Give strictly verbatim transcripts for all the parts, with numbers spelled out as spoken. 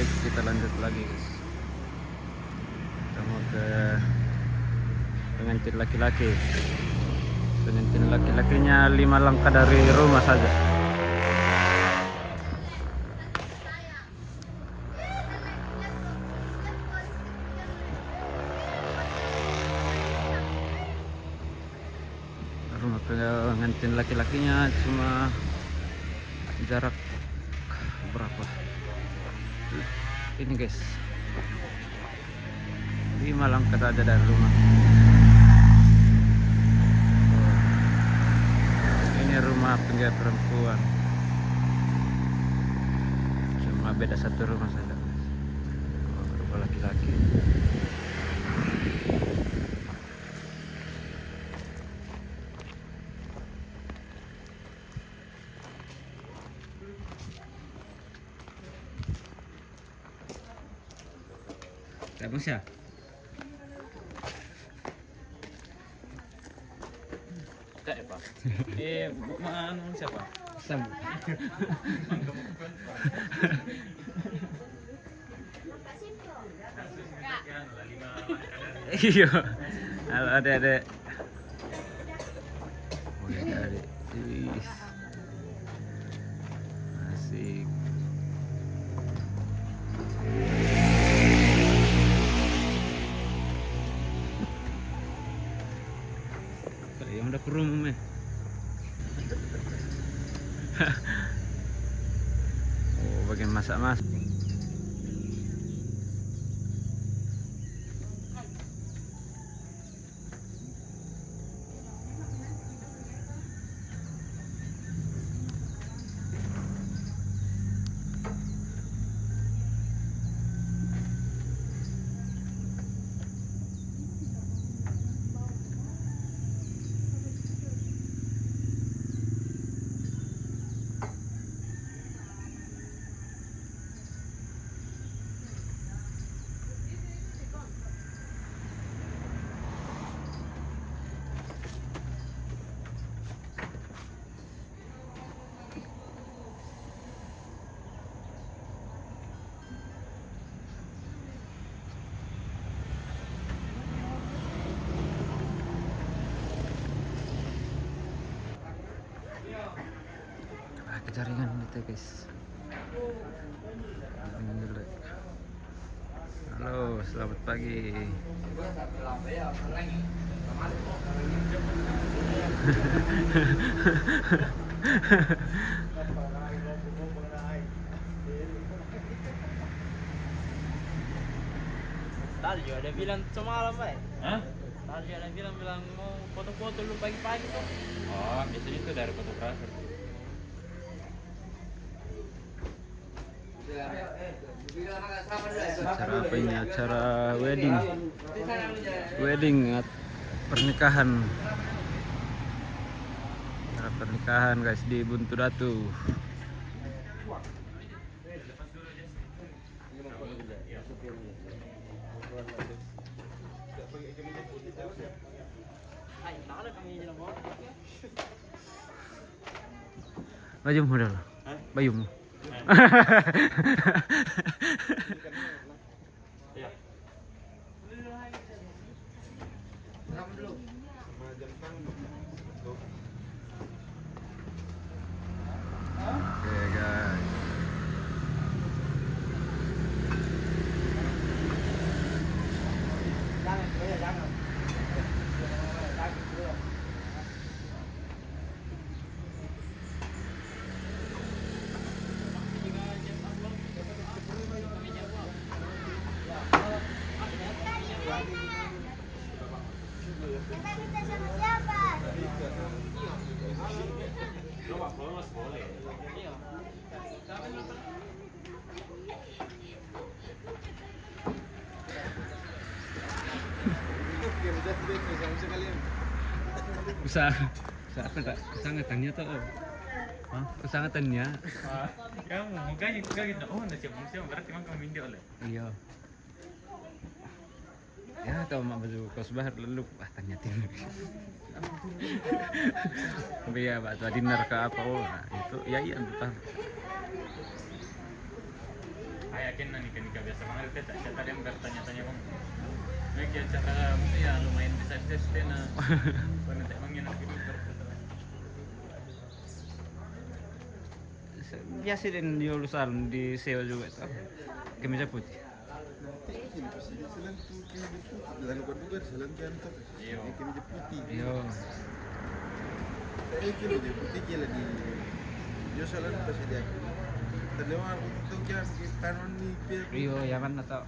Kita lanjut lagi, guys. Kita mau ke pengantin laki-laki. Pengantin laki-lakinya lima langkah dari rumah saja. Rumah pengantin laki-lakinya cuma jarak berapa? Ini, guys, lima langkah saja dari rumah. Ini rumah pengantin perempuan, cuma beda satu rumah saja, guys. Rumah laki-laki. Tidak, Bos, ya? Tidak, ya, Pak. Eh, mana siapa? Sam. Iya. Halo, adik-adik. Wih, adik. Ih. Asik. Yang udah ke rumah, meh. Oh, bagian masak-masak. Ah, kejaringan itu, guys. Ini dulu. Halo, selamat pagi. Tadi juga ada bilang semalam, Pak. Hah? Tadi juga ada bilang, bilang mau foto-foto lu pagi-pagi tuh. Oh, biasanya itu dari fotografer. Acara apa ini? Acara wedding. Wedding at-, pernikahan. Acara pernikahan, guys, di Buntu Datu. Bajumu dulu. Hah? Bajumu. Iya. Oke, guys. Usaha, usaha apa, tak? Usaha ngetannya tuh, oh. Hah? Usaha ngetannya. Ah, kamu mau gaji, gaji, oh, udah siap, siap, berarti emang kamu minta oleh. Iya. Ya, atau mak baju kos bahar lalu, ah, tanya tim. Biar bak tu dinner ke apa, oh, nah, itu, ya, iya, betul. Yakin na nikah-nikah biasa banget itu, tak siapa yang bertanya-tanya bang. Nah, kayak cara itu ya lumayan bisa tes deh nah. Pernah tak bang yang gitu bertanya. Biasa din di Ulusalun di sewa juga itu. Kemeja putih. Nanti ini pasti di sana tuh, kayak gitu. Jalan kuat juga di sana kan tuh. Iyo. Ini kami jeput. Iyo. Saya kira jeput kira di. Yo salah pas dia. Tadi orang itu kan kita nih pia. Iyo, ya kan atau.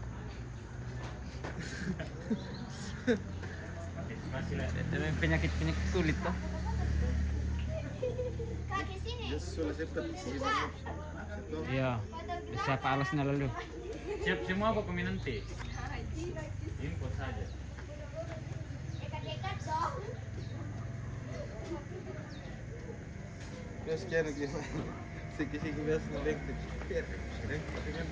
Masih lah. Penyakit-penyakit kulit tuh. Kaki sini. Yo sudah cepat sih. Iya. Siapa alasnya lalu? Siap semua apa peminum teh? Info saja. Terus kira gimana? Siki-siki biasa ngeling. Biar, biar, biar.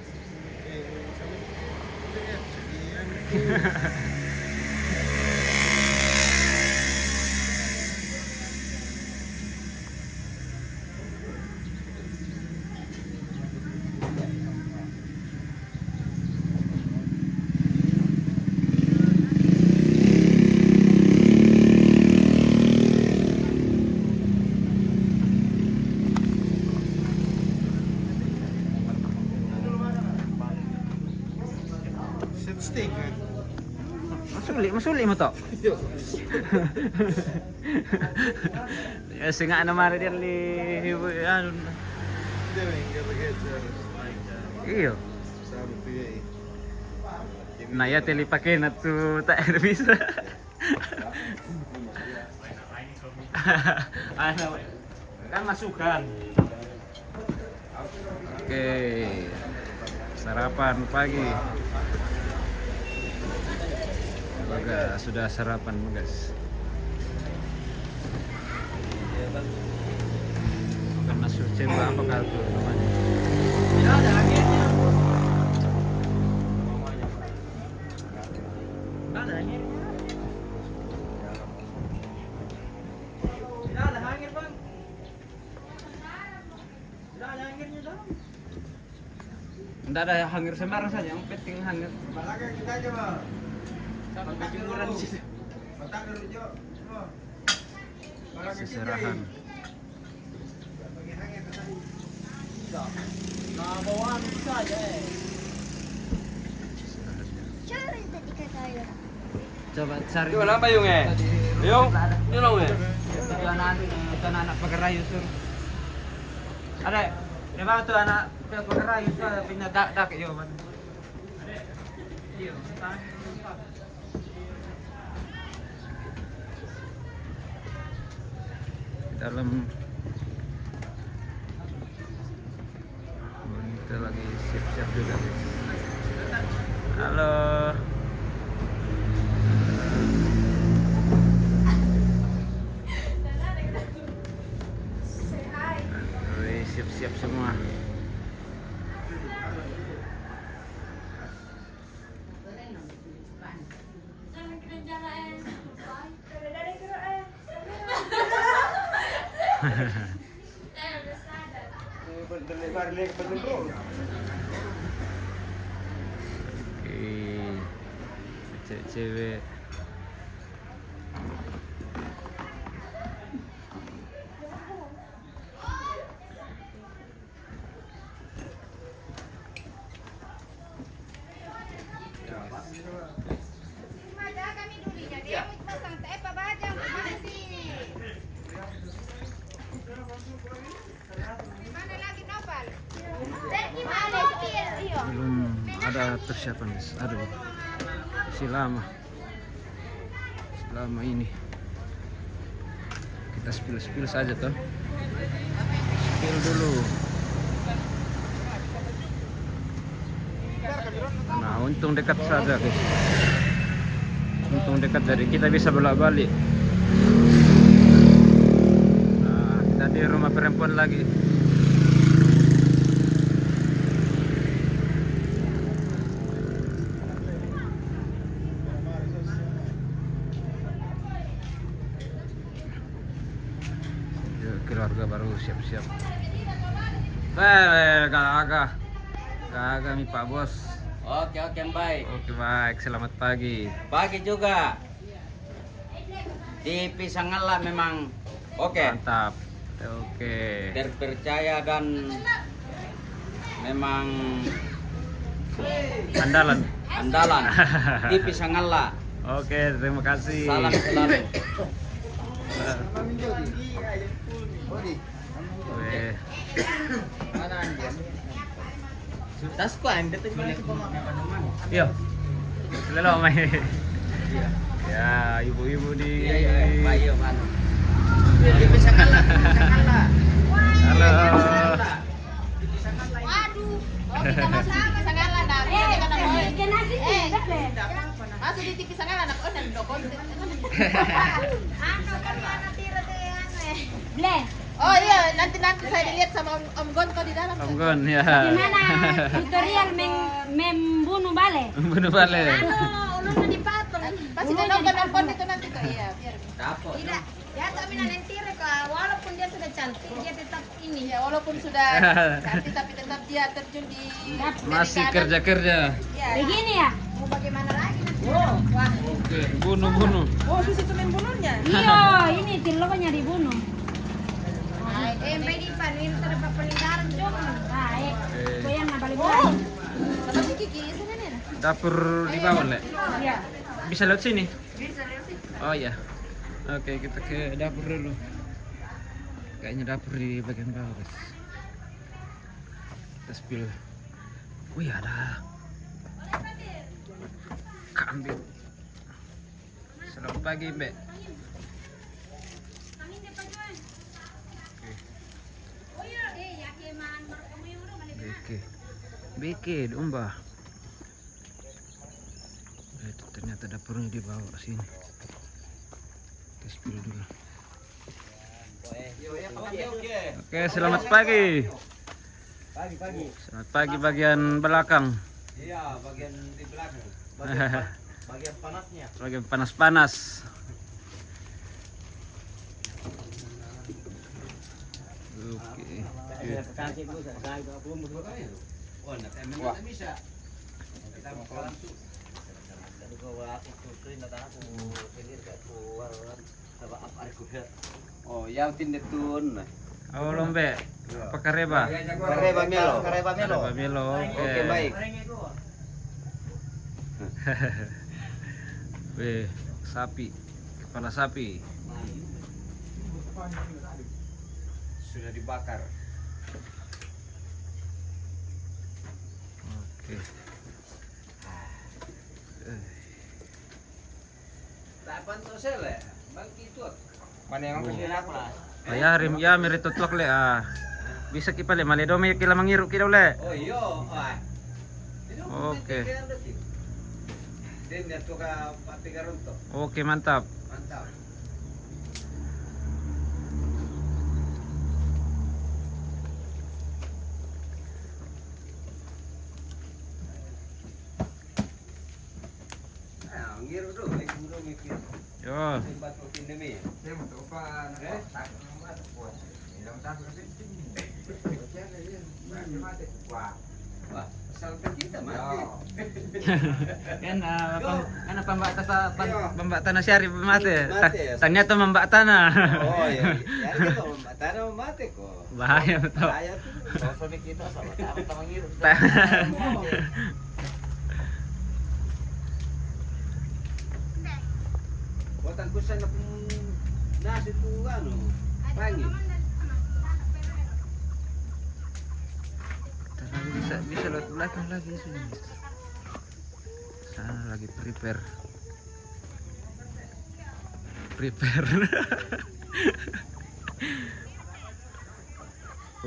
Set steak, eh. Masuli, masuli mo to. Yo. Ya, singa na mari diyan li, ano na. Hindi, may enggak lagi siya. Iyo. Sabi ko yan eh. Na ya, tili pa kayo na to, ta-, bisa. Ano, kan masukan. Oke, sarapan pagi. Baga, sudah sarapan, guys. Makan nasi cemba apa kah tuh namanya? Ada akhirnya. Tidak ada hangir, Bang. Tidak ada hangirnya, Bang. Tidak ada hangir sembarang saja, yang penting hangir. Belakang kita aja, Bang. Satu kejemuran di situ. Letak dulu, Jo. Seserahan. Nah, bawaan bisa aja, eh. Cari tadi kata ya. Coba cari. Coba napa, Yung, eh? Yung, Yung, Yung, eh? Itu anak, itu anak pagarayu, sur. Ada, di mana tuh anak pagarayu tuh pindah dak-dak, yo, man. Iya, Dalam. Kita lagi siap-siap juga. Halo. Wih, siap-siap semua. Oke, cewek-cewek. Belum ada persiapan, guys. Aduh, masih lama. Selama ini kita spill-spill saja, toh. Spill dulu. Nah, untung dekat saja, guys. Untung dekat, jadi kita bisa bolak-balik. Nah, kita di rumah perempuan lagi. Ya, keluarga baru siap-siap. Eh, agak-agak. Kagak mi, Pak Bos. Oke, oke, baik. Oke, baik. Selamat pagi. Pagi juga. Di Pisangalla memang oke. Mantap. Oke. Terpercaya dan memang andalan. Andalan. Di Pisangalla. Oke, terima kasih. Salam selalu. Weh. Tasku anda tuh. Iya. Lelo mai. Ya, ibu-ibu di. Iya, iya, iya. Ayo, mana? Di Pisangalla, di Pisangalla. Halo. Di Pisangalla. Waduh. Oh, kita masuk di Pisangalla, nah. Eh, kita nasi, eh, masuk di Pisangalla, nah. Oh, dan dokon. Anu, kan mana tira teh, anu, eh. Bleh. Oh iya, nanti nanti saya dilihat sama Om, Om Gon kok di dalam. Om Gon, ya. Gimana tutorial mem membunuh bale? Membunuh bale. Anu, ulunnya dipotong. Pasti dia nonton itu nanti tuh, iya, biar. Dapat. Tidak, ya tapi nanti kok, walaupun dia sudah cantik, dia tetap ini. Ya, walaupun sudah cantik tapi tetap dia terjun di. Masih kerja-kerja. Ya. Begini ya? Mau bagaimana lagi nanti? Wah. Oke, bunuh-bunuh. Oh, susah tuh main bunuhnya. Iya, ini tiloknya dibunuh. Eh, Mbak Dipa, ini terdapat pelingkaran, Jom. Nah, eh, goyang nah, balik. Oh, lagi. Dapur di bawah, Lek. Iya. Bisa lewat sini? Bisa lewat sini. Oh iya. Oke, kita ke dapur dulu. Kayaknya dapur di bagian bawah, guys. Kita spill. Wih, ada kambing. Selamat pagi, Mbak. Oke. Beke. Beke, domba. Eh, ternyata dapurnya di bawah sini. Kita spill dulu. Oke, selamat pagi. Pagi, pagi. Selamat pagi bagian belakang. Iya, bagian di belakang. Bagian pa-, bagian panasnya. Bagian panas-panas. Oke. Saya kasih dulu, saya, saya, aku belum berbuat apa ya? Wah, nggak, emang nggak bisa. Kita mau langsung. Tadi gua aku susuin, kata aku, sendiri, gak keluar. Oh, yang tindetun. Oh, lombe. Iya. Apa kareba? Kareba melo. Kareba melo. Kareba melo, oke. Oke, baik. Weh, sapi. Kepala sapi. Sudah dibakar. Oke. Eh. Mana yang aku? Ya, rim, ya, meri tutuak, Lek, ah. Bisa ki pale, male domi ki la mangiru ki dau, Lek. Oh, iyo, ah. Oke. Oke, mantap. Mantap. Yo. Kan, ah, pam-, kan pambata ta-, pam-, pambata na siari mate. Mate, ya. Ternyata mambata na. Oh, iya. Ya, kita mambata na mate kok. Bahaya betul. Bahaya tuh. Sosok nih kita sama tahu sama ngiru. Kota kusan aku nasi tu anu, pangi. Bisa, bisa lewat belakang lagi sini. Sana lagi prepare. Prepare.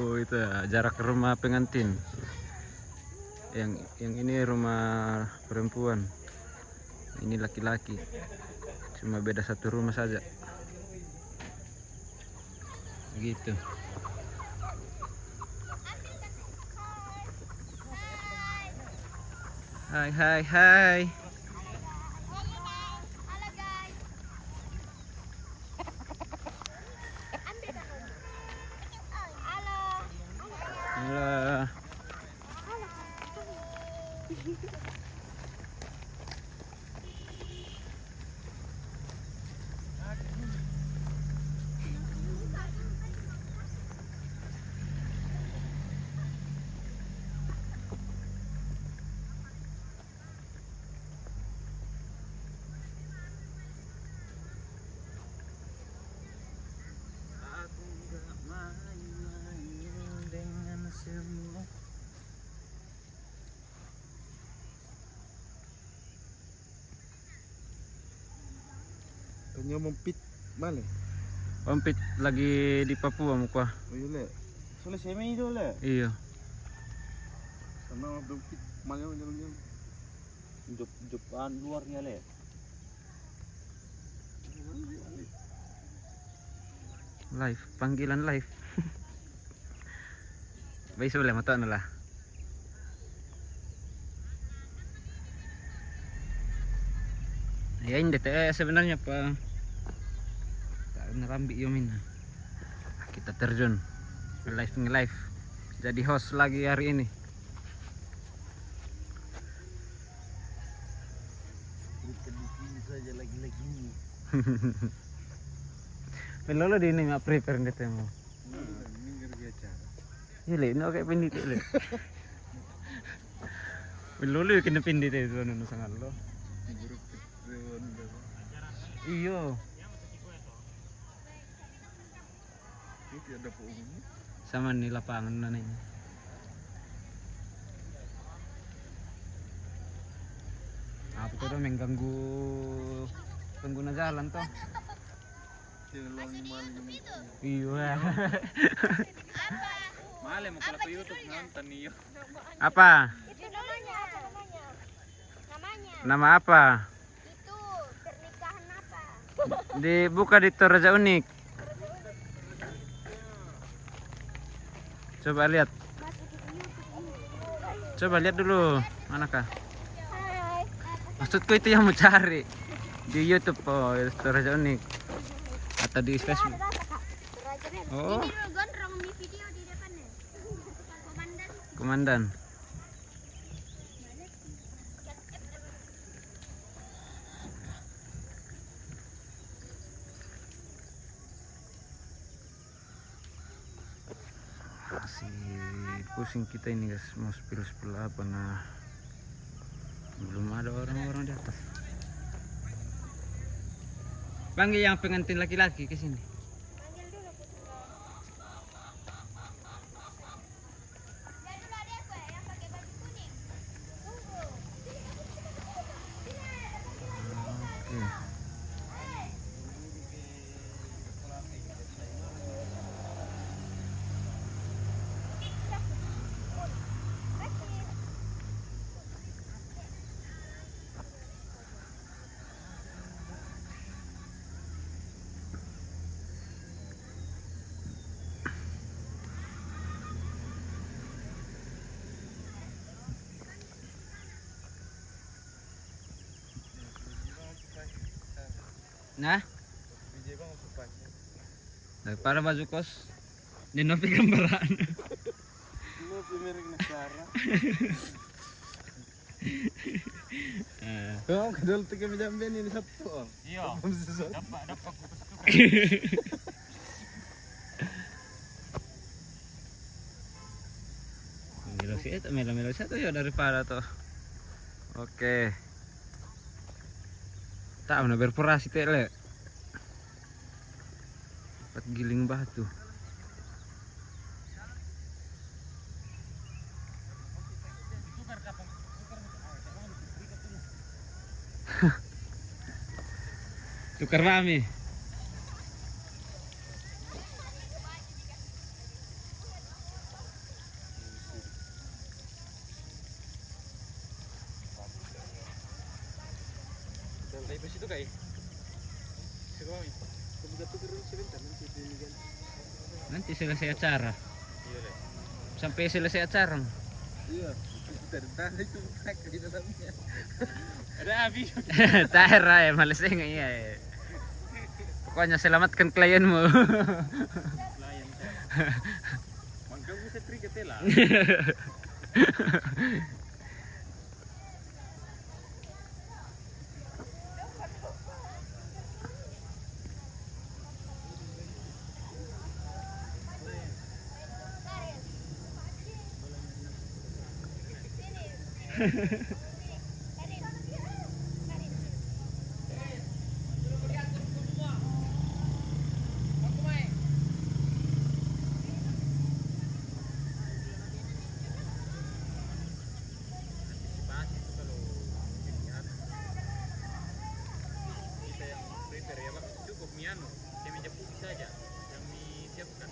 Oh, itu jarak rumah pengantin. Yang, yang ini rumah perempuan. Ini laki-laki. Cuma beda satu rumah saja. Begitu. Hai, hai, hai. Halo. Aku nggak main-main dengan semua. Tanya Mampit mana? Mampit lagi di Papua muka. Oh iya, le. Sudah semi itu, le. Iya. Sama Mampit mana yang jalan-jalan? Job, job, anu, luarnya, le. Live, panggilan live. Baik, sebelah mata lah. Ya, ini D T S sebenarnya, Pak. Tak narambi yomin. Kita terjun. Nge-live, nge-live. Jadi host lagi hari ini. Bukan di sini saja lagi-lagi ini. Belolo di ini, mak, prepare di temu. Ini gara-gara acara. Iya, le, ini kayak pendek, le. Belolo kena pendek itu, anu, sangat lo. Iya. Ini ada pohonnya. Sama nih lapangan mana ini. Apa tuh, mengganggu pengguna jalan tuh. Iya. Male mau kalau ke YouTube nonton nih, yo. Apa? Itu namanya, apa namanya? Namanya. Nama apa? Itu pernikahan apa? Dibuka di Toraja Unik. Coba lihat. Coba lihat dulu. Manakah? Hai. Maksudku itu yang mau cari di YouTube, oh, Toraja Unik. Atau di Facebook. Oh. Ini dulu, gondrong di video di depannya. Komandan. Komandan. Masih pusing kita ini, guys, mau spill-spill apa, nah, belum ada orang-orang di atas. Panggil yang pengantin laki-laki ke sini. Nah, daripada baju kos di nopi gambaran. Nopi merek negara. Eh. Kau kadal tiga jam ini satu. Iya. Dapat, dapat. Melo sih, melo-melo satu ya daripada tuh. Oke. Tak mana berperasi tele. Tempat giling batu. Tukar kami. Nanti selesai acara. Sampai selesai acara. Iya. Ada habis. Tahu ya, males ya. Pokoknya selamatkan klienmu. Mangkang bisa tri ketela. Antisipasi itu kalau mungkin ya. Kita yang prepare ya, Pak. Cukup mie anu, kami japuki saja yang mie siapkan.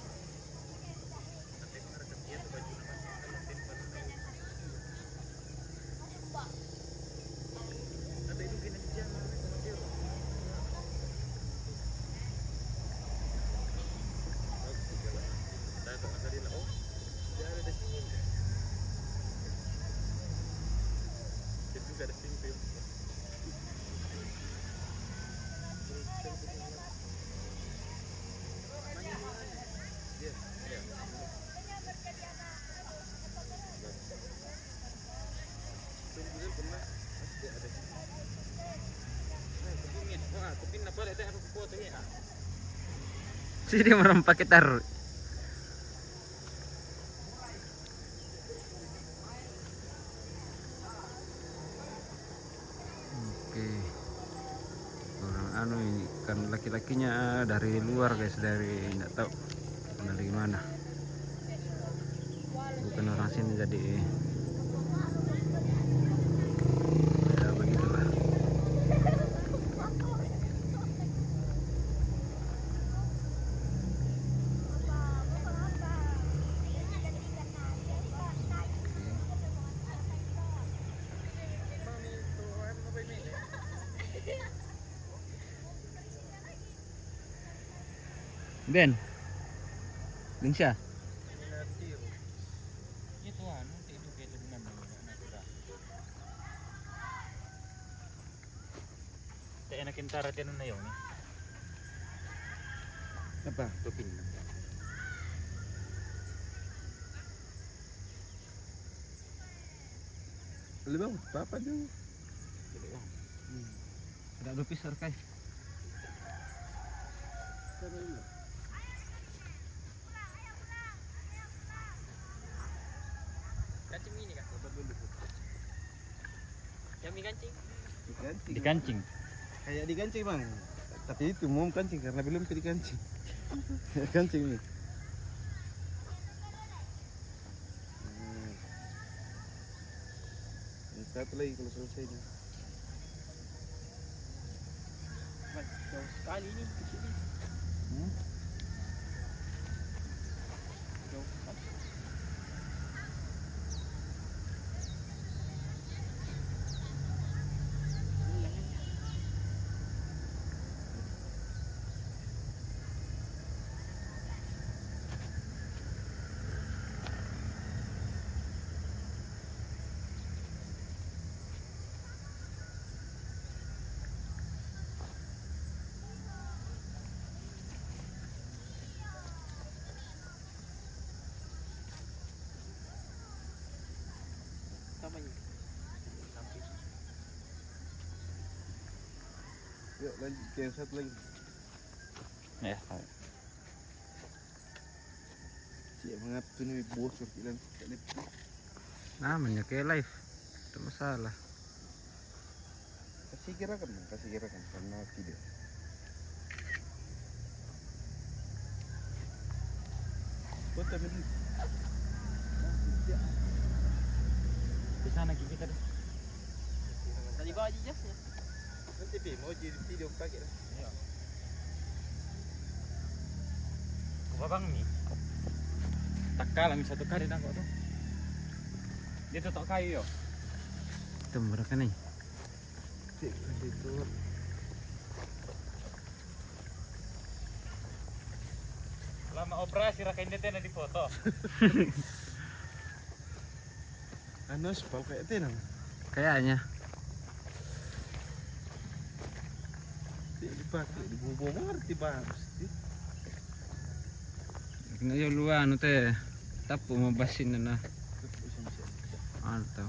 Nanti kemarin kerja tuh baju nama kalau tim baru tahu. Nanti itu gini aja, nanti sama dia, Pak. Bagus juga lah. Saya kok ada di, oh, dia ada di sini. Dia juga ada sini, Phil. Sini dia merempak kita. Oke. Orang anu ini kan laki-lakinya dari luar, guys, dari nggak tahu dari mana. Bukan orang sini, jadi ya begitulah. Ben. Indonesia. Itu anu, itu kayak itu dengan. Tak enak kintara tiada na yong ni. Apa? Topin. Lebih apa, apa dia? Ada dupis arkai. Kancing ini kah? Foto dulu. Kami kancing. Dikancing. Dikancing. Kayak dikancing, Bang. Tapi itu mau kancing karena belum dikancing. Kancing nih. Hmm. Ini satu lagi kalau selesai ini. Mas, jauh sekali ini ke sini. Hmm? Jauh sekali. Sama ini. Yuk, lanjut ke yang satu lagi. Ya. Cik, mengapa tu ni bocor kilan tak lepas? Namanya ke live. Tak masalah. Kasih gerakan, kasih gerakan karena video. Foto dulu. Di sana kita deh. Tadi bawa aja jasnya. Nanti Pi, mau jadi video pakai lah. Iya. Ku babang ni. Tak kalah mi satu kali nangkok tu. Dia tu tak kayu yo. Itu mereka ni. Cik, itu. Lama operasi raka ini tena di foto. Anu aspal kayak tenang. Kayaknya. Tidak dipakai, dibuang-buang, ngerti bagus sih. Kena yo luar anu teh. Tapu mau basin na. Anu tau.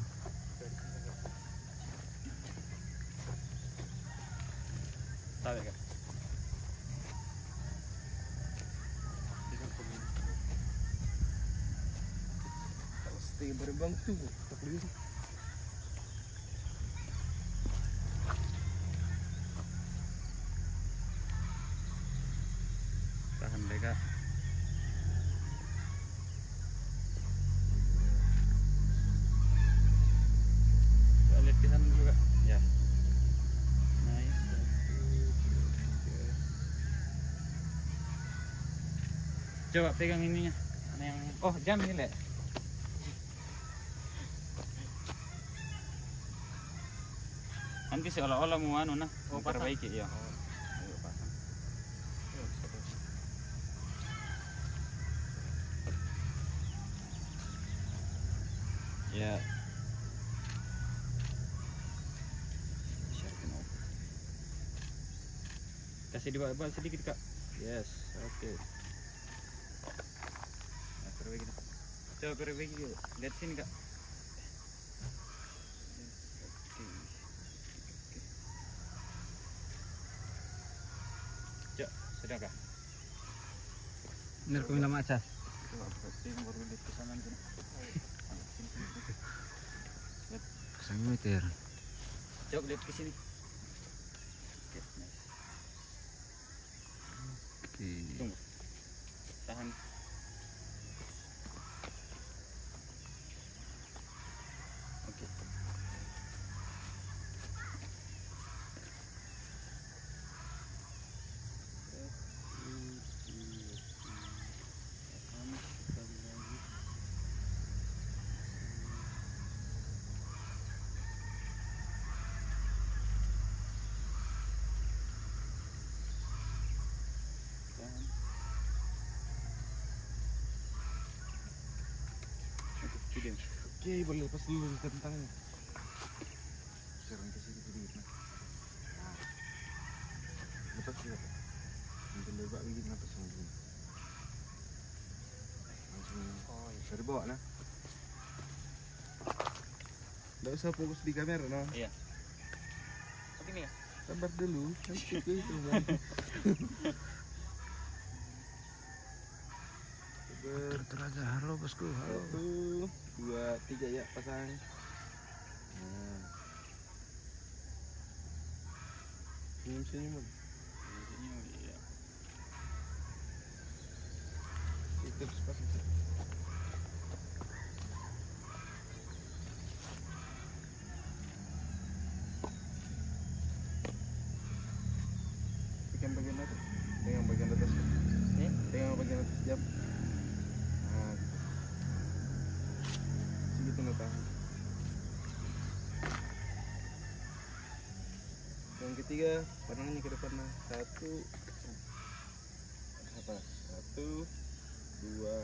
Tahu stay berbang tu. Tak boleh. Coba pegang ininya. Mana yang, oh, jam ini, Le. Nanti seolah-olah mau anu, nah. Oh, mau pasang. Perbaiki, iya. Oh. Ayo, pasang. Ayo, terus. Ya. Kasih di bawah sedikit, Kak. Yes, oke. Nah, perbaiki, Kak. Coba perbaiki, Kak. Lihat sini, Kak. Oke. Oke. Cok, sudah, Kak? Bener, aku minta maaf, Cak. Coba, pasti baru lihat ke sana, Kak. Sini, sini, sini. Lihat. Pasang meter. Cok, lihat ke sini. Oke, nice. Oke. Tunggu. Tahan. Oke. Satu, dua, tiga. Tahan sekali lagi. Tahan. Oke, sudah. Oke, boleh lepas dulu tentangnya. Sekarang ke sini sedikit, nah. Nah. Lepas juga, Pak. Mungkin dari Pak bikin apa sama gini. Langsung. Oh, iya. Dari bawah, nah. Nggak usah fokus di kamera, no. Iya. Begini ya? Sabar dulu, nanti itu, Bang. Sabar. Teratur aja, halo, bosku, halo. Satu, dua, tiga, ya, pasang. Nah. Senyum-senyum, Bang. Senyum-senyum, iya. Itu pas itu. Pegang bagian atas. Pegang bagian atas. Nih? Pegang bagian atas jam. Nah, gitu. Segitu, nah, tahan. Yang ketiga, panahnya ke depan, nah. Satu, apa? Satu, dua,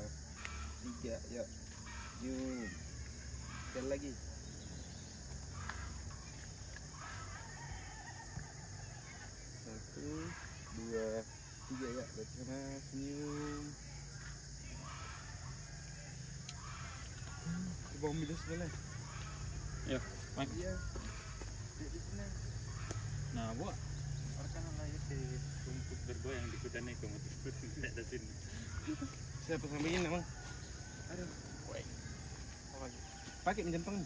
tiga, ya. Yuk. Sekali lagi. Satu, dua, tiga, ya. Lihat sana, senyum. Coba ambil sebelah. Ya, Mak. Iya. Di sini. Nah, buat. Orang kan lahir di rumput bergoyang di kuda neko motor. Tidak ada sini. Siapa sampai ini, Bang? Aduh. Woi. Apa lagi? Pakai menjentong.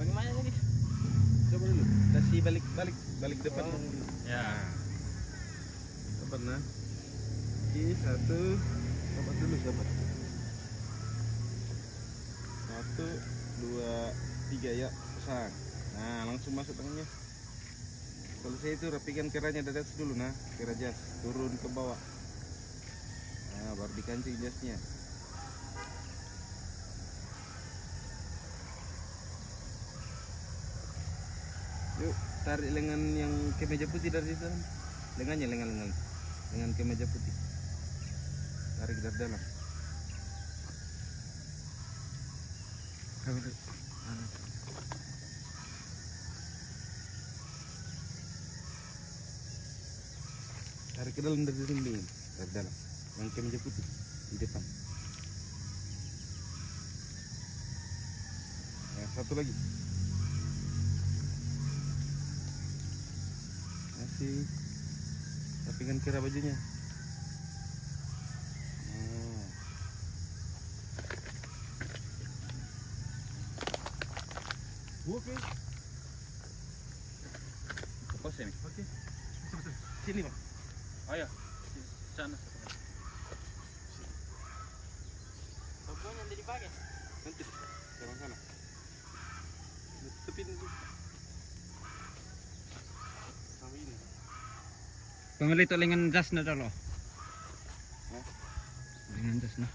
Bagaimana tadi? Coba dulu. Kasih balik, balik, balik depan. Oh. Ya. Sabar, nah. Oke, satu. Sabar dulu, sabar. Satu, dua, tiga, ya. Pasang. Nah, langsung masuk tangannya. Kalau saya itu rapikan keranya dari atas dulu, nah. Kera jas. Turun ke bawah. Nah, baru dikancing jasnya. Yuk, tarik lengan yang kemeja putih dari situ. Lengannya, lengan, lengan. Lengan kemeja putih. Tarik dari dalam. Tarik. Mana? Tarik ke dalam dari dinding, dari dalam. Yang kemeja putih di depan. Yang satu lagi. Masih. Tapi kan kira bajunya. Nah. Oke. Lepas ini. Oke. Betul, betul. Sini, Bang. Ayo, sana. Pokoknya nanti dipakai. Nanti, sebelah sana. Tapi ini tuh. Sama ini. Pamili to lengan jas na dolo. Hah? Lengan jas na.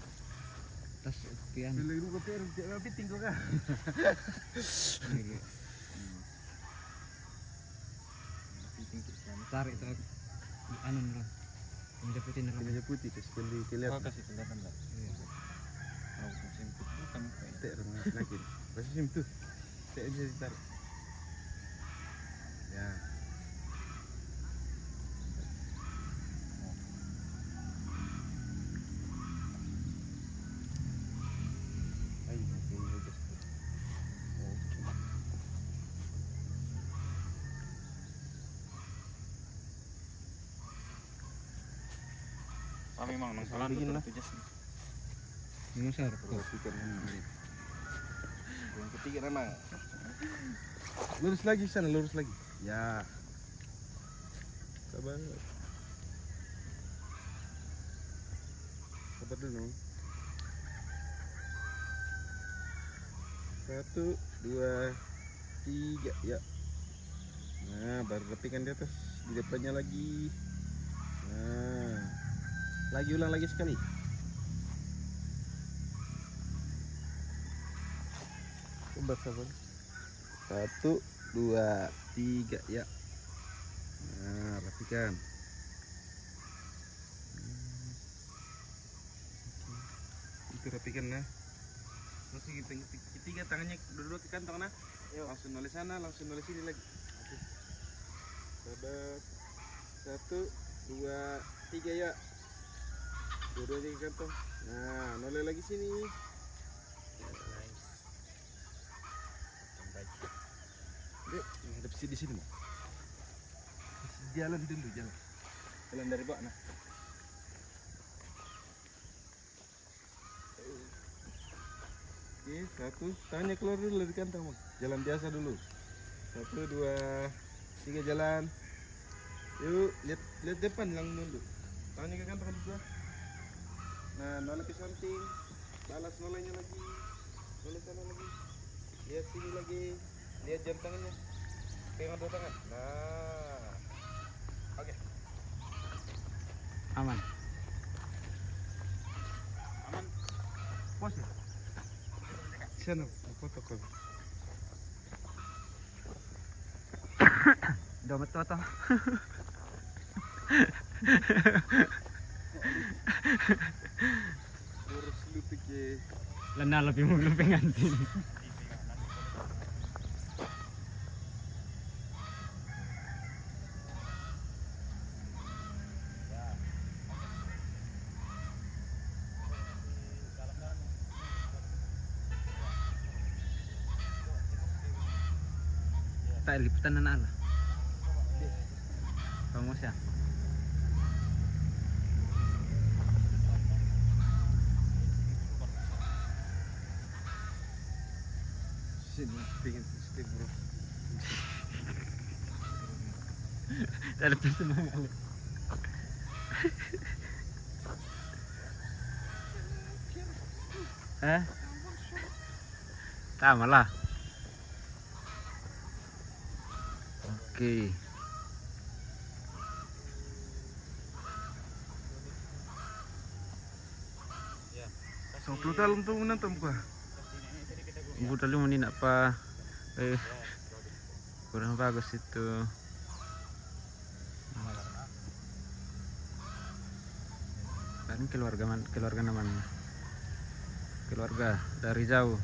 Tas pian. Pili ko pero, pero fitting ko ka. Iya. Hmm. Fitting ko ka. Tarik to. Anu na lang. Kemeja putih na lang. Kemeja putih, terus pili kelihatan. Oh, kasih kelihatan lah. Iya. Oh, bukan sempit. Bukan, bukan. Tidak, rumah lagi. Masih sempit. Tidak bisa ditarik. Ya. Ay, no, que no, que esto. Ok. Ah, memang nang Salah kanan bikin betul lah. Itu, Jas. Ini saya rekam. Perhatikan ini. Yang ketiga, Nanang. Lurus lagi sana, lurus lagi. Ya. Sabar. Sabar dulu. Satu, dua, tiga, ya. Nah, baru rapikan di atas, di depannya lagi. Nah, lagi, ulang lagi sekali. Sabar, sabar. Satu, dua, tiga, ya. Nah, rapikan. Itu rapikan, nah. Terus yang ketiga, ketiga tangannya dua-dua ke kantong, nah. Yuk. Langsung noleh sana, langsung noleh sini lagi. Oke. Sabar. Satu, dua, tiga, ya. Dua-duanya ke kantong. Nah, noleh lagi sini. Nice. Yuk, menghadap sini, sini, mau. Jalan dulu, jalan. Jalan dari bawah, nah. Oke, satu. Tangannya keluar dulu dari kantong, Bang. Jalan biasa dulu. Satu, dua, tiga, jalan. Yuk, lihat, lihat depan, lang mundur. Tangannya ke kantong dua. Nah, noleh ke samping. Balas nolehnya lagi. Noleh sana lagi. Lihat sini lagi. Lihat jam tangannya. Pegang dua tangan. Nah. Oke. Aman. Aman. Pos ya? Sana, foto ko. Domet to, to. Lurus lutik ya. Lena lebih mau pengantin. Tak liputan anak lah. Kamu siapa? Sini, pengen stay, bro. Ada semangat. Eh? Tama lah. Oke. So, total untuk menonton buka. Buka dulu, ini nak apa? Eh, kurang bagus itu. Kan keluarga man-, keluarga namanya. Keluarga dari jauh.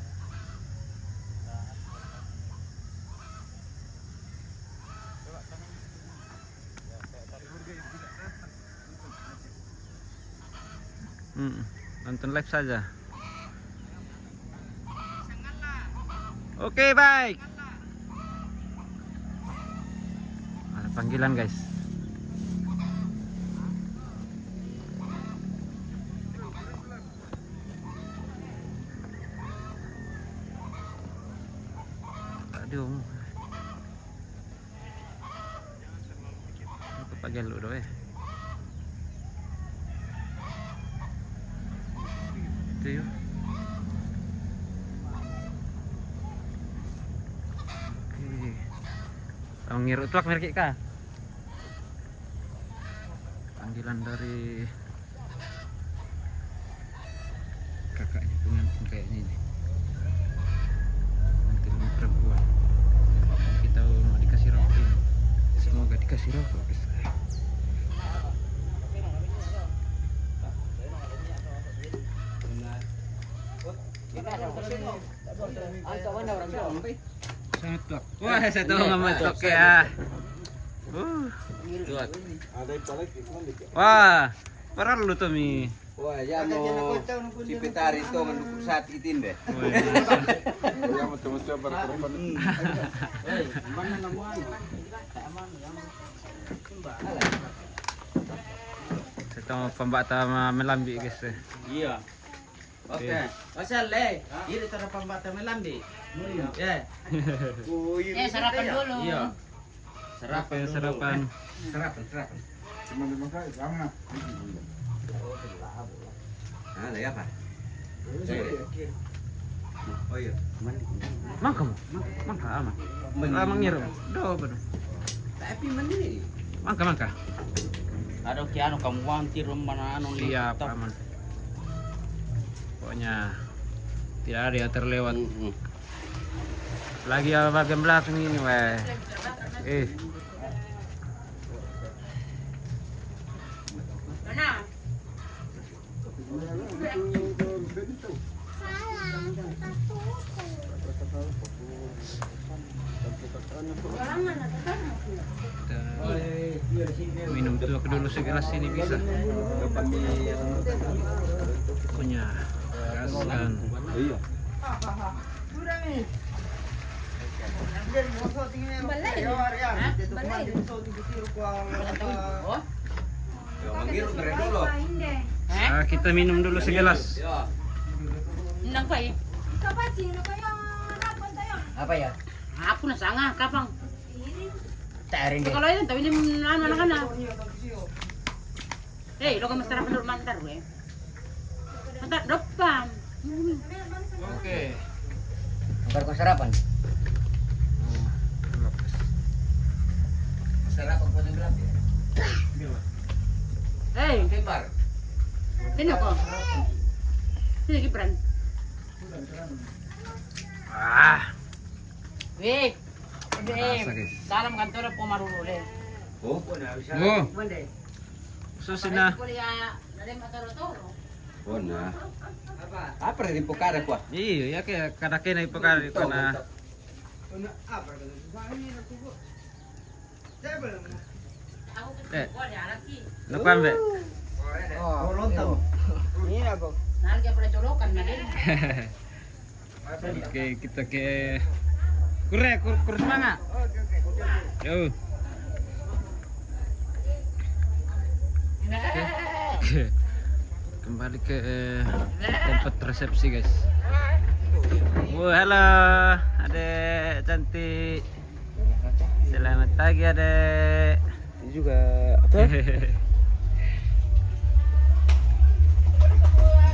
Hmm, nonton live saja. Oke, baik. Ada panggilan, guys. Aduh. Itu pakai lu doh, eh. Ayo. Oke. Ang ngiro tuak merki ka. Panggilan dari kakaknya pengantin kayaknya ini. Pengantin perempuan. Kita mau dikasih rokok ini. Semoga dikasih rokok, guys. Satu. Wah, satu ngemetok ya. Uh. Wah, parah lu tuh mi. Wah, ya mau cipitari tuh mendukung saat itin deh. Wah, iya. Ya mau coba-coba berkorban. Mana namuan? Kita mau pembata sama melambi, guys. Iya. Oke. Oke. Pasal le, ini cara pembata melambi. Ya. Eh, sarapan dulu. Iya. Sarapan. Oke, dulu. Sarapan. Sarapan, sarapan. Cuma lima kali, sama. Oh, sudah lah, Bu. Nah, ada apa? Oh, iya. Mangka mo? Mangka, aman. Mandi. Ah, mangiru. Do, bener. Tapi mandi. Mangka, mangka. Ada ki anu, kamu wanti rumah anu. Siap, aman. Pokoknya tidak ada yang terlewat. Mm-mm. Lagi ya bagian belakang ini, weh. Eh. Mana? Kita minum tuak dulu segelas ini bisa. Punya gas kan. Iya. Ah, kita minum dulu segelas. Nang kai. Apa ya? Aku na sanga kapang. Tarin deh. Kalau ini tahu ini anu anak-anak. Eh, lo kan mesti rapat dulu mantar gue. Mantar depan. Oke. Mantar kau sarapan. Sarapan kau tenggelam ya. Hei. Kembar. Sini kok. Sini Gibran. Ah. Weh. Salam kantor po maruru deh. Oh. Oh. Mande. So sina. Kuliah dari Matoro-toro. Oh, nah. Apa? Apa dari pokara kwa? Iya, ya kayak kada kena pokara kwa na. Eh. Lupa, Mbak. Oh, lontong. Ini aku. Nah, dia pernah colokan, nah, deh. Oke, kita ke kure, kur, kur semangat. Yo. Oke. Kembali ke tempat resepsi, guys. Wah, halo, adek cantik. Selamat pagi, adek. Ini juga apa?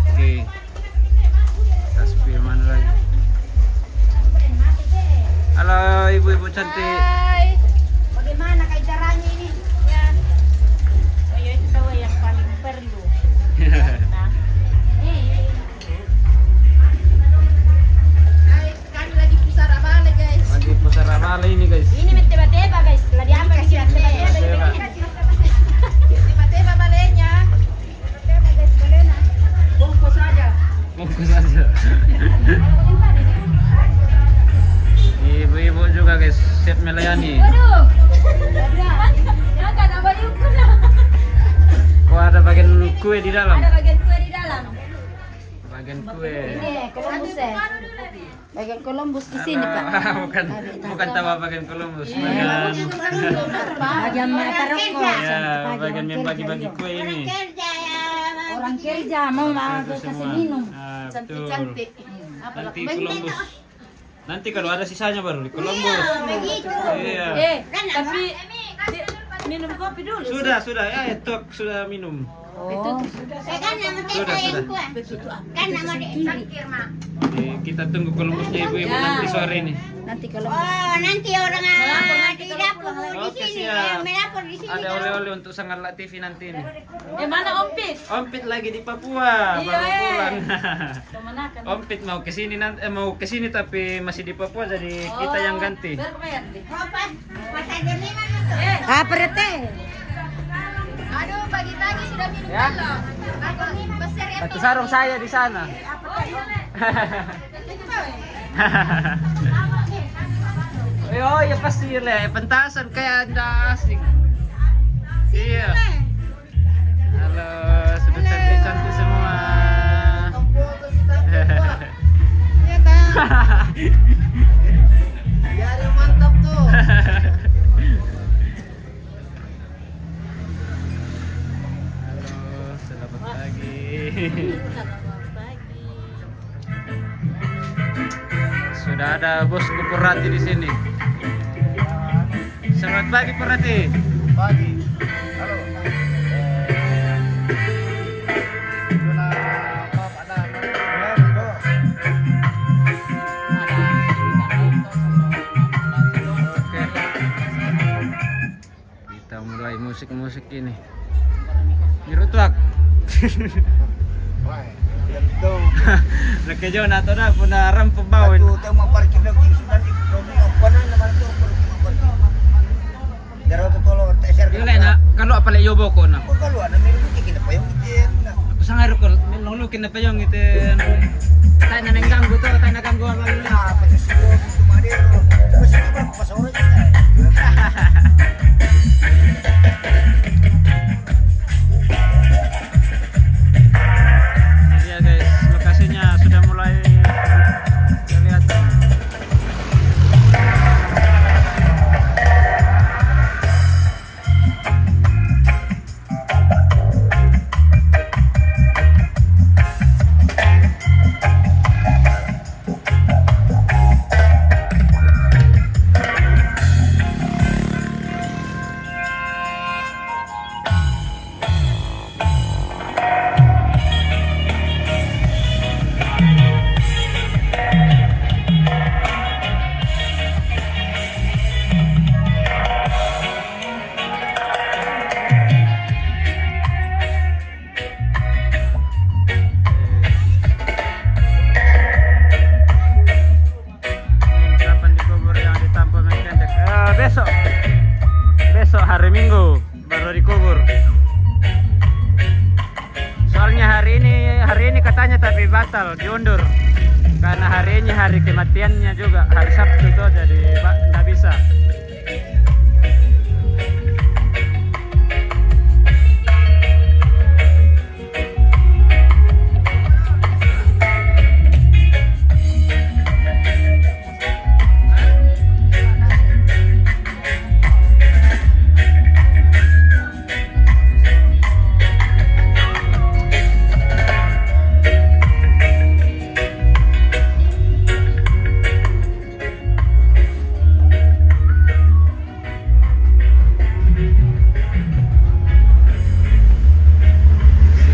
Oke. Kasih mana lagi? Halo, ibu-ibu cantik. Hai. Bagaimana kayak caranya ini? Ya. Oh, ya, itu tahu yang paling perlu. Nah. Eh, Kami lagi pusara bale, guys. Lagi pusara bale ini, guys. Ini menteba-teba, guys. Lagi apa, guys? Menteba-teba. Menteba-teba balenya. Menteba, guys, balena. Bungkus aja. Bungkus aja. Ibu-ibu juga, guys, siap melayani. Waduh. Makan apa yuk? Oh, ada bagian kue di dalam. Ada bagian kue di dalam. Bagian kue. Ini Columbus, eh. Bagian Columbus di sini, Pak. Bukan, bukan tawa bagian Columbus. Iya. Bagian, bagian Maroko. Ya, bagian membagi-bagi kue ini. Orang kerja, mau kasih minum. Ah, betul. Cantik-cantik. Nanti Columbus. Nanti kalau ada sisanya baru di Columbus. Iya, begitu. Iya. Eh, tapi minum kopi dulu. Sudah, sudah. Ya, itu sudah minum. Sudah, sudah. Kan nama dia. Oke, kita tunggu Columbusnya ibu-ibu nanti sore ini. Nanti kalau Oh, nanti orang ah, di dapur di Oke, sini siap. Melapor di sini. Ada oleh-oleh untuk Sangat Lak T V nanti ini. Eh, mana Ompit? Ompit lagi di Papua, Iya, baru eh. pulang. Kemanakan? Ompit mau ke sini nanti, eh, mau ke sini tapi masih di Papua, jadi kita yang ganti. Berapa ya? Apa? Apa saja memang itu. Eh. Apa rete? Aduh, pagi-pagi sudah minum Ya? belum? Aku besar ya. Satu sarung saya di sana. Oh, iya, Nek. Eh, oh, ya pasti le, pentasan kayak anda asing. Iya. Halo, sudah cantik-cantik semua. Iya, Kak. Biar yang mantap tuh. Halo, selamat pagi. Selamat pagi. Sudah ada bosku Purati di sini. Selamat pagi, Purati. Pagi. Halo. Eh, zona apa, ada, ada, Oke. Kita mulai musik-musik ini. Niru tuak. Wah, iya, betul. Lagi jauh na to na, puna rampa bawin. Betul, tahu mau parkir lagi sudah di, di, apa namanya itu, parkir, parkir. Darah tuh kalau T S R Iya, kan Lena, kalau apa le yobo ko na? Oh, kalau ada miru kita payung kita. Aku sangai rukul, nong lukin na payung itu. Tayo na mengganggu to, tayo na ganggu ang lalu. Ah, apa sih, itu madero. Terus ini berapa sore kita? Iya, guys, lokasinya sudah mulai kelihatan. Kapan dikubur yang ditampa Mekendek? Eh, besok. Besok hari Minggu baru dikubur. Soalnya hari ini, hari ini katanya tapi batal, diundur. Karena hari ini hari kematiannya juga, hari Sabtu tuh, jadi ba-, nggak bisa.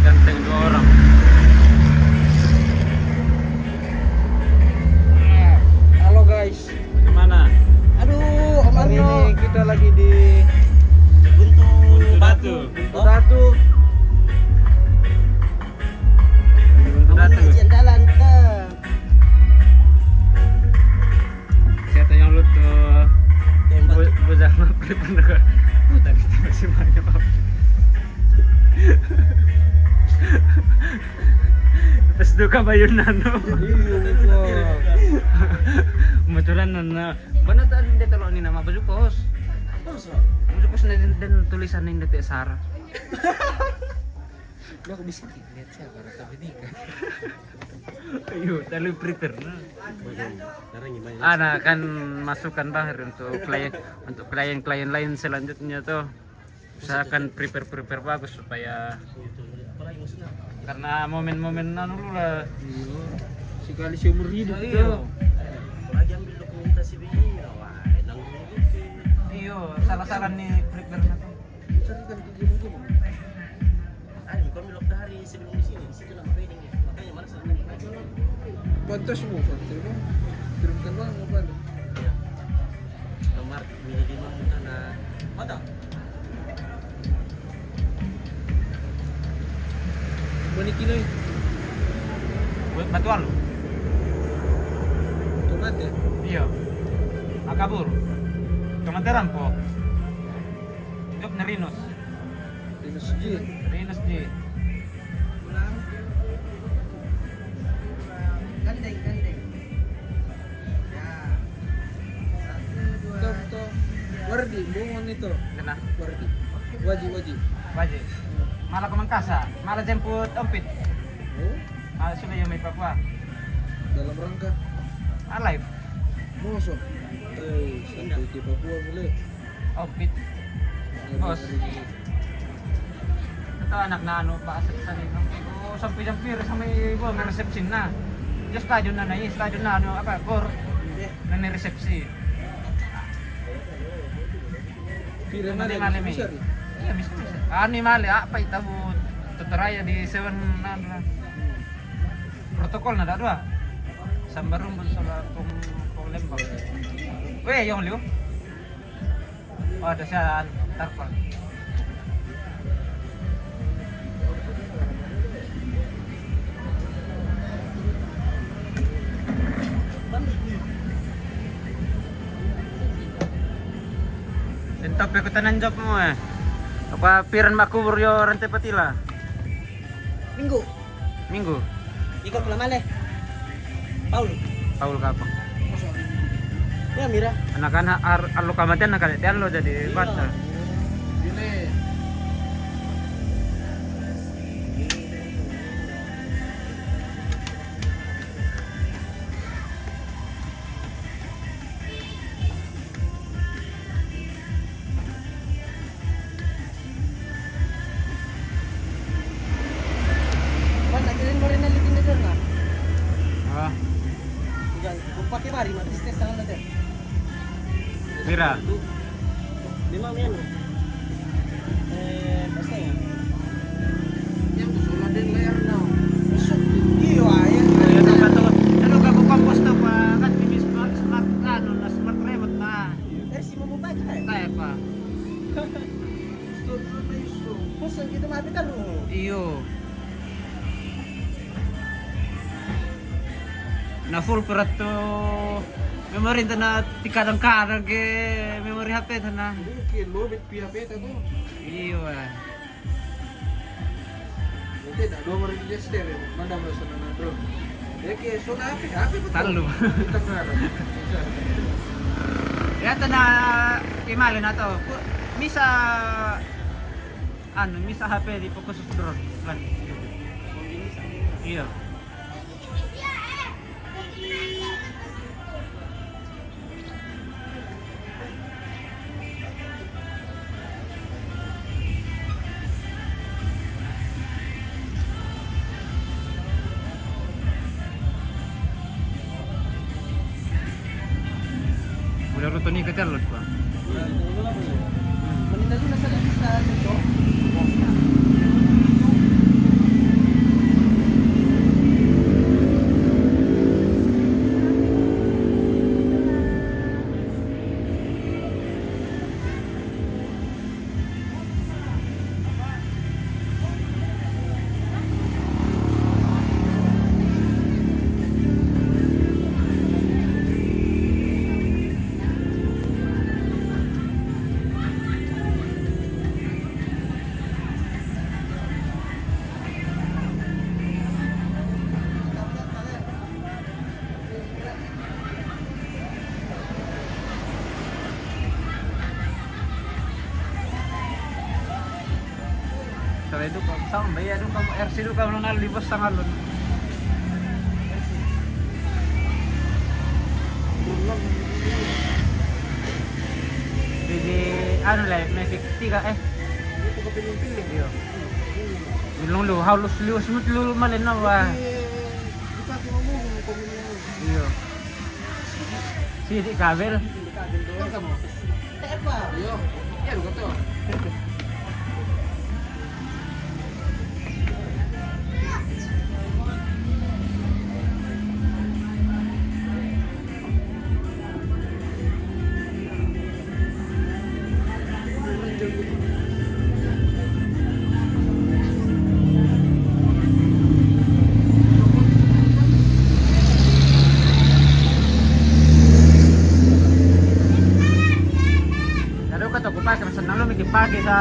Diganteng dua orang. Halo, guys. Bagaimana? Aduh, Om Hari Arno. Ini kita lagi di Buntu Buntu Batu. Batu. Buntu Batu. Buntu Batu. Jalan ke Siapa yang lu tuh? Yang Bu-, batu. Bujang apa? Bukan. Putar kita masih banyak apa? Pas duka bayunan. Iya, betul. Kebetulan nana. Mana tadi dia telok ni nama baju kos? Baju kos dan, dan tulisan yang detik Sarah. Udah aku bisa lihat siapa rasa ini kan. Ayo, terlalu prepare nah. Ana kan masukan Bahar untuk klien, untuk klien-klien lain selanjutnya tuh. Usahakan prepare-prepare bagus supaya karena momen-momen anu lu lah. Iya. Sekali seumur hidup. Iya. Tuh. Apalagi ambil dokumentasi begini, wah, enak dulu. Iya, salah-salah nih prepare. Cari kan begini-gini. Ah, ini kau Pantas mo, pantas mo. Kirimkan mo, ano ba? Iya. Kamar, binigyan mo muna na. Mata. Maniki na eh. Buat batu alu. Tomate? Iya. Akabur. Tomate rampo. Hidup na Rinus. Rinus G. Rinus G. Gandeng, gandeng. Ya. Satu, dua. Betul, betul. Wardi, bungon itu. Kena. Wardi. Waji, waji. Waji. Malah ke Mangkasa, malah jemput Ompit. Oh? Malah sudah yang main Papua. Dalam rangka? Alive. Musuh. Eh, sampai ke Papua boleh. Ompit. Bos. Atau anak na anu, bahasa sana itu. Oh, sampai jam pira sama ibu main resepsi na. Just tajun na, nai, tajun na, anu, apa, kor. Nani resepsi. Pira male, male, male, bisa, bisa. Iya, bisa, bisa. Ani male, apa itu, bu? Tutor aja di seven, anu, lah. Protokol na ada dua. Sambar rumpun soal pung, pung lembang. Weh, yang liu. Oh, ada sialan tarpal. Entah pe kutanan job mo eh. Apa piran makubur yo rante patila? Minggu. Minggu. Iko kula male. Paul. Paul ka apa? Ya, mira. Anak-anak ar-, alu kamatian na kali tian lo jadi. Iya. Bata. Ini. Mana kirim mo rin na likin na dyan, ah? Ah. Diyan, kung pati mari, matis-tis ang natin. Mira. Memang yan, oh. Eh, basta yan. Yan, gusto na din layer na, oh. Busog. Iyo, ah, yan. Ano ka to? Ano ka, bukang gusto pa? Kat, may smart, smart, ano, na smart remote na. Pero si Mamo pa, di ba? Kaya pa. Gusto na may gusto. Gusto, hindi tumapit, ano? Iyo. Na full pirato. Memory ta na tikadang-kadang ke memory H P ta na. Hindi, ke lobit pi H P ta to. Iyo, ah. Hindi, na, do mo rin gesture, eh. Manda mo sa na, bro. Eh, ke, so na, happy, happy ko to. Talo. Kita ko na. Ya, ta na, imali na to. Ku-, misa, ano, misa H P di po ko sa drone. Plan. Iyo. Udah ruto ni kecil loh, Pak. Manila na sa lista nito. Sarai du ka, sa, baya du ka, R C du ka, nung nalibos sa ngalun. Di, di, ano lang, may fifty ka, eh. Iyo. Milong lu, halos liwas mo, lu, malinaw, ah. Iyo. Sidi kabel. Iyo. Yan, gusto. Pagi sa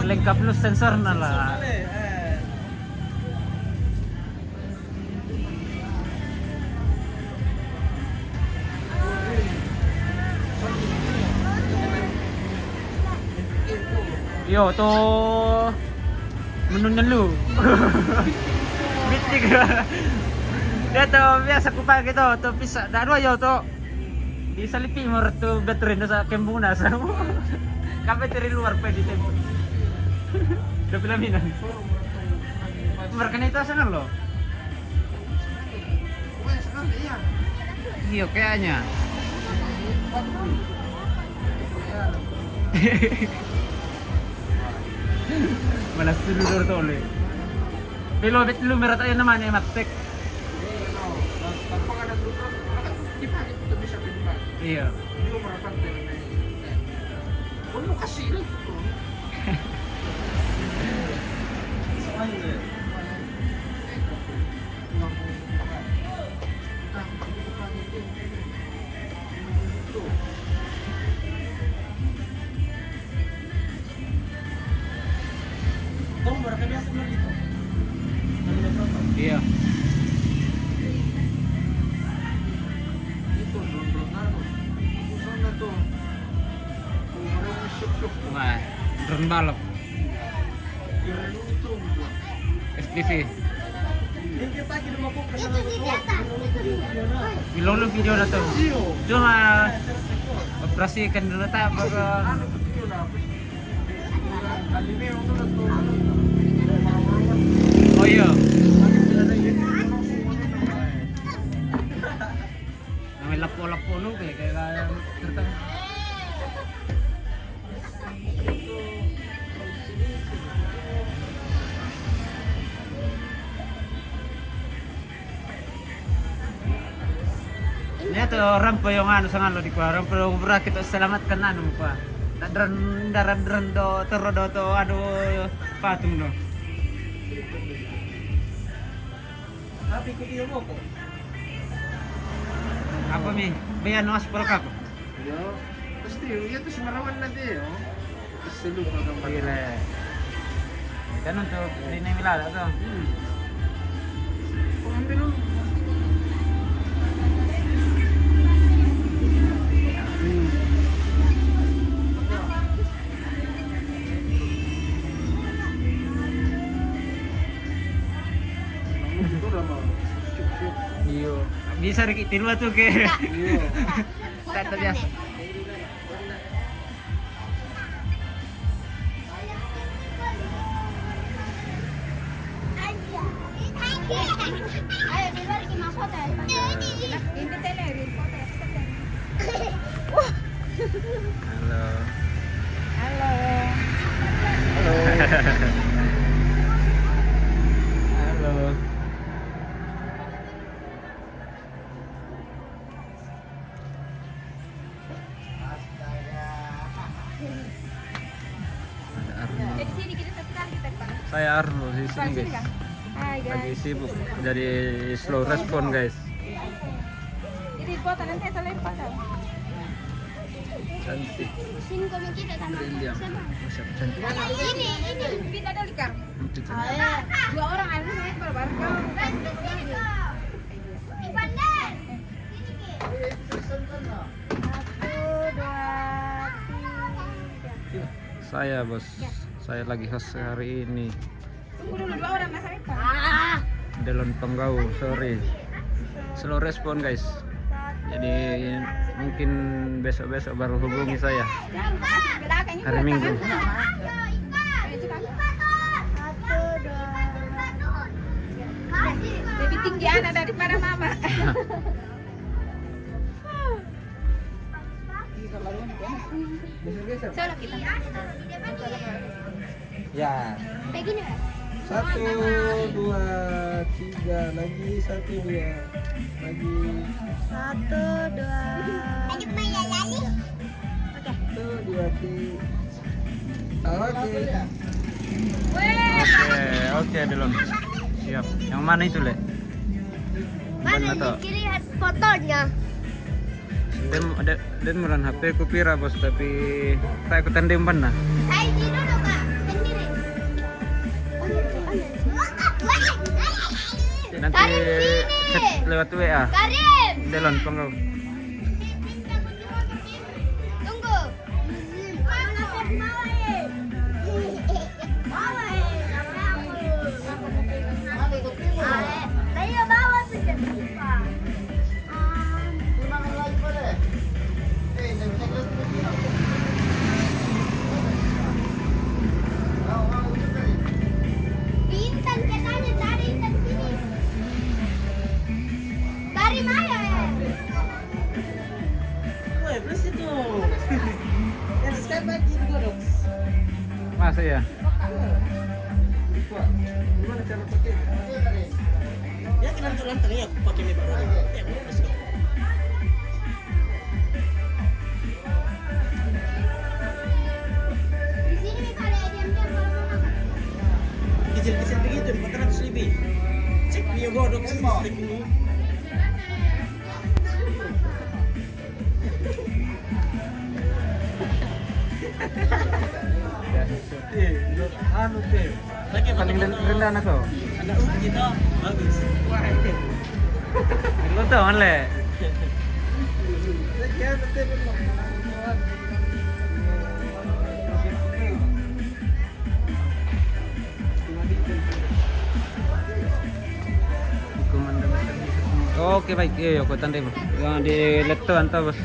lengkap lu sensorna lah. Iyo, to menunya lu. Bitik. Dia to biasa ku pake to, to bisa. Dah dua yo to. Di salipi mo ratu baterai na sa kembung na sa. Ka baterai luar pa di tempo. Udah pelaminan. Mereka itu sana lo. Iyo, kayaknya. Mana sudah dulu tole. Belo bet lu merata ya namanya matek. Iyo. Iya. Wah, drone balap. F P V. Bilang lu video na to. Cuma operasi kan dulu tak apa. Oh iya. Namanya lapo-lapo nu kayak kayak kereta. Iya tu rampo yang anu sangat lo di kua, rampo yang berakit tu selamatkan anu kua. Tak dran daran dran do tero do to anu patung do. Tapi ku iyo moko. Apa mi? Bayar no aspal kako. Iyo, pasti iyo tu semarawan nanti yo. Seluruh gambar. Iya. Kan untuk ini milada tu. Hmm. Kau ambil dulu. Hmm. Iyo. Bisa riki tilu tu ke. Iyo. Tak terbiasa. Halo. Halo. Halo. Halo. Ada Arnold. Saya Arnold di sini, guys. Lagi sibuk jadi slow respon, guys. Jadi foto nanti saya lempar. Cantik. Sini kau kita tambah. Brilliant. Masya Allah, cantik. Ini, ini. Pindah dari kar. Dua orang anu saya barbar kau. Satu, dua, tiga. Saya, bos. Saya lagi host hari ini. Tunggu dulu, dua orang masa itu. Delon Penggau, sorry. Slow respon, guys. Jadi mungkin besok-besok baru hubungi saya. Hari Minggu. Lebih tinggi anak daripada mama. Solo kita. Ya. Begini, Mas. Satu, dua, tiga, lagi satu, dua, lagi. Satu, dua. Lanjut main lagi. Oke. Satu, dua, tiga. Oke. Oke, oke, Delon. Siap. Yang mana itu, Le? Mana? Mana tuh? Kiri lihat fotonya. Den, den, den meran H P ku pira, Bos, tapi tak ku tandem bana. Saya di dulu, Kak, sendiri. Nanti Karim, sini. Chat lewat W A. Karim. Delon, tunggu. Tunggu. Intan katanya tak ada Intan sini. Dari mana? Woi, bersih tuh. Yang step back gitu, Dok. Masa ya? Gimana cara pakainya? Ya, kita langsung nonton ya, pakai ini baru. Ya, bagus dong. Di sini nih, kalau diam-diam, kalau mau makan. Kecil-kecil begitu, empat ratus lebih. Cek dia godok sih, cek ini. Anu, teh. Paling ren-, rendah, nak, kau. Ada uji, toh. Bagus. Wah, itu. Lu tahu, mana, Le? Oke, baik. Iya, iya, aku tanda, Bos. Yang di laptop, anta, Bos.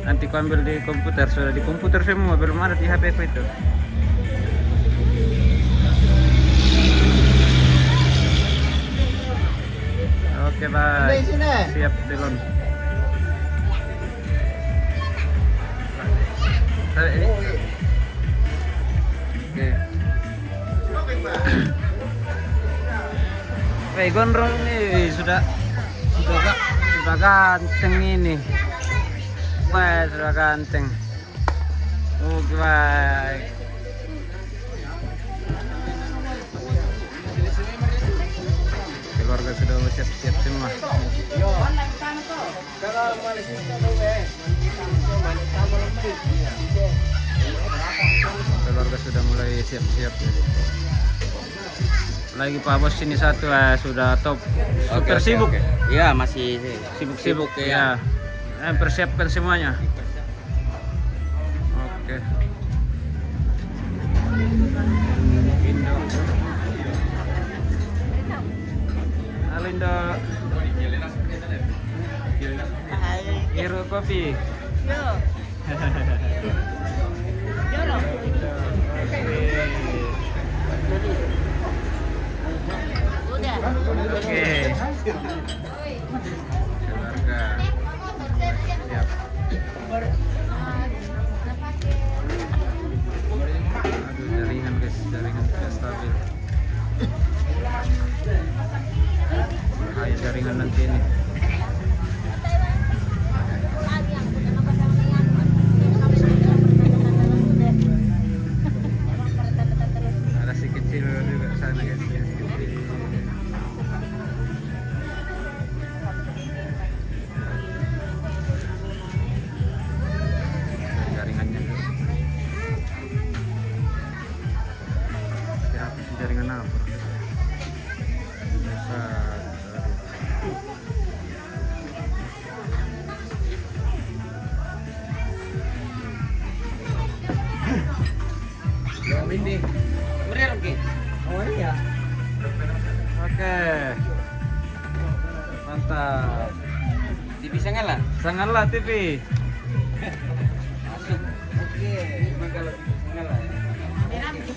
Nanti ku ambil di komputer, sudah di komputer semua, belum ada di H P ku itu. Oke, baik. Sini, sini. Siap, Delon. Tarik ini. Oke. Weh, gondrong ini sudah, sudah ga-, sudah ganteng ini. Wah, sudah ganteng. Oke, baik. Keluarga sudah siap-siap semua. Keluarga sudah mulai siap-siap. Lagi Pak Bos sini satu, eh, sudah top. Oke, super oke, sibuk. Oke. Iya, masih sibuk-sibuk, sibuk, ya. Ya. Eh, persiapkan semuanya. Oke. Indo. Halo, Indo. Hai. Iru kopi. Yo. Yo, lo. Udah. Oke. Keluarga. Siap. Aduh, jaringan, guys, jaringan tidak stabil. Bahaya jaringan nanti ini. Ada si kecil juga sana, guys, ya. Jaringannya. Ya, jaringan apa? Biasa. Ini. Meriah, oke. Oh, iya. Oke. Mantap. T V Sangala? Sangala T V. Masuk. Oke. Cuma kalau T V Sangala.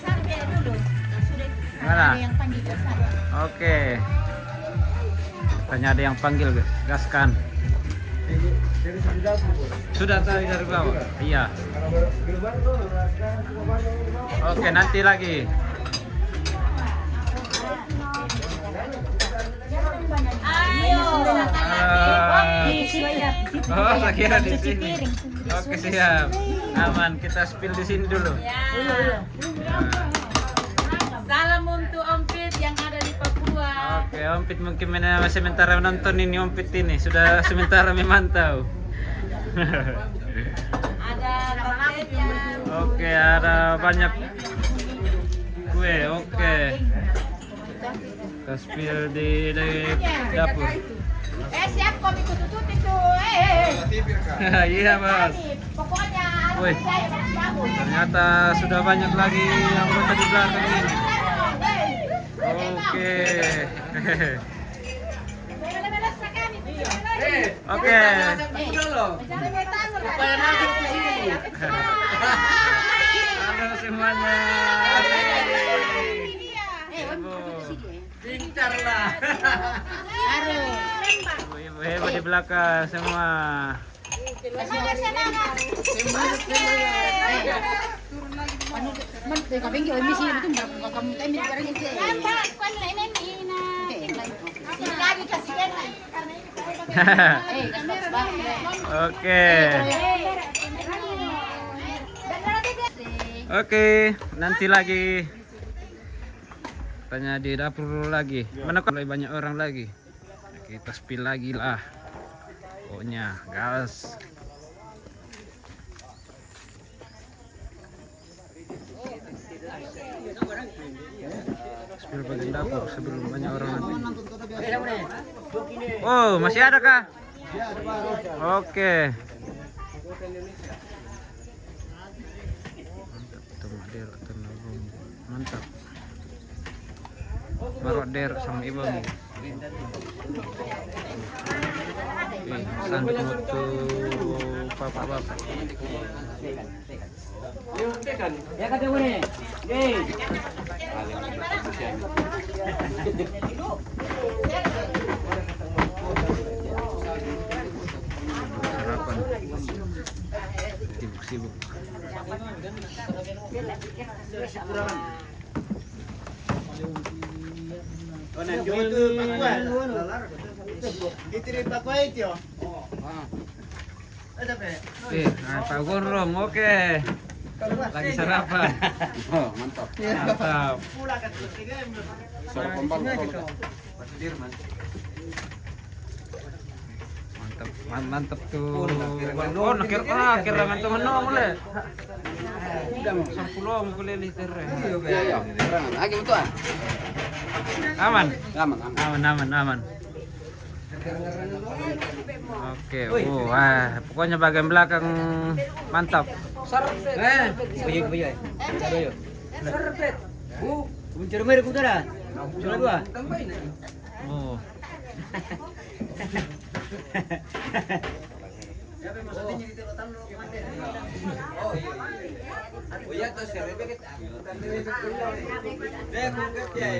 Sampai dulu. Sudah. Mana? Ada yang panggil ke sana. Oke. Tanya ada yang panggil, guys. Gaskan. Sudah tadi dari bawah? Iya. Oke, nanti lagi. Ayo, silakan nanti. Ah. Oh, saya kira di sini. Oke, siap. Aman, kita spill di sini dulu. Ya. Salam untuk Om Pit yang ada di Papua. Oke, Ompit mungkin mana sementara menonton ini, Ompit ini sudah sementara memantau. Oke, ada banyak kue. Oke, kita spill di, di dapur. Eh, siap, kau ikut tutut itu. Eh, eh, eh. Iya, Mas. Pokoknya, wih, saya bagus. Ternyata sudah banyak lagi anggota di belakang ini. Oke. Oke. Halo semuanya. Pintar lah. Ibu-ibu hebat di belakang semua. Oke. Oke, nanti lagi. Tanya di dapur dulu lagi. Mana kok lebih banyak orang lagi? Kita spill lagi lah. Pokoknya gas. Spill bagian dapur sebelum banyak orang nanti. Oh, masih ada kah? Oke. Mantap, itu Mak Der atau Nabung. Mantap. Baru Der sama Ibang. Ih, sanduk mutu bapak-bapak. Sarapan. Sibuk-sibuk. Itu rin pakuan. Itu rin pakuan itu. Eh, nah, Pak Gundrum, oke. Lagi sarapan. Oh, mantap. Mantap. Sarapan baru. Mantap, man-, mantap tuh. Oh, nakir, ah, kira ngan temen no, mulai. Sepuluh, mulai liter. Iya, iya. Lagi betul, ah? Aman? Aman, aman. Aman, aman, aman. Oke, oh, wah, pokoknya bagian belakang mantap. Eh, buyur, buyur. Ayo. Serpet. Bu, mencari merek utara. Cuma dua. Oh. Oke.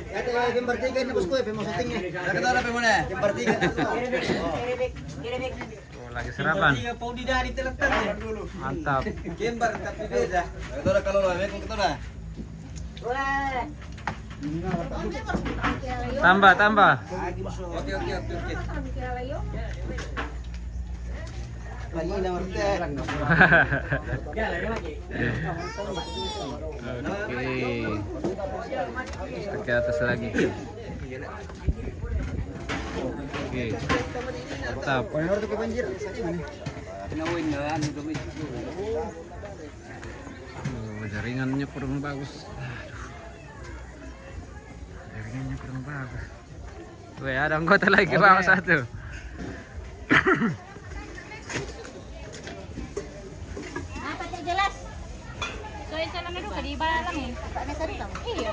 Kata yang bertiga ini, bosku, ya, mau syutingnya. Kata orang pemula. Yang bertiga. Oh, lagi sarapan. Tiga pau di dari teletan ya. Mantap. Gambar tapi beda. Kita udah kalau lo, aku kita udah. Tambah, tambah. Oke, oke, oke, oke. Lagi nomor tiga. Oke. Ke atas lagi. Oke. Mantap. Oh, jaringannya kurang bagus. Aduh. Jaringannya kurang bagus. Weh, ada anggota lagi, Bang, satu. Apa tak jelas? Soalnya sana dulu di balang ya. Iya.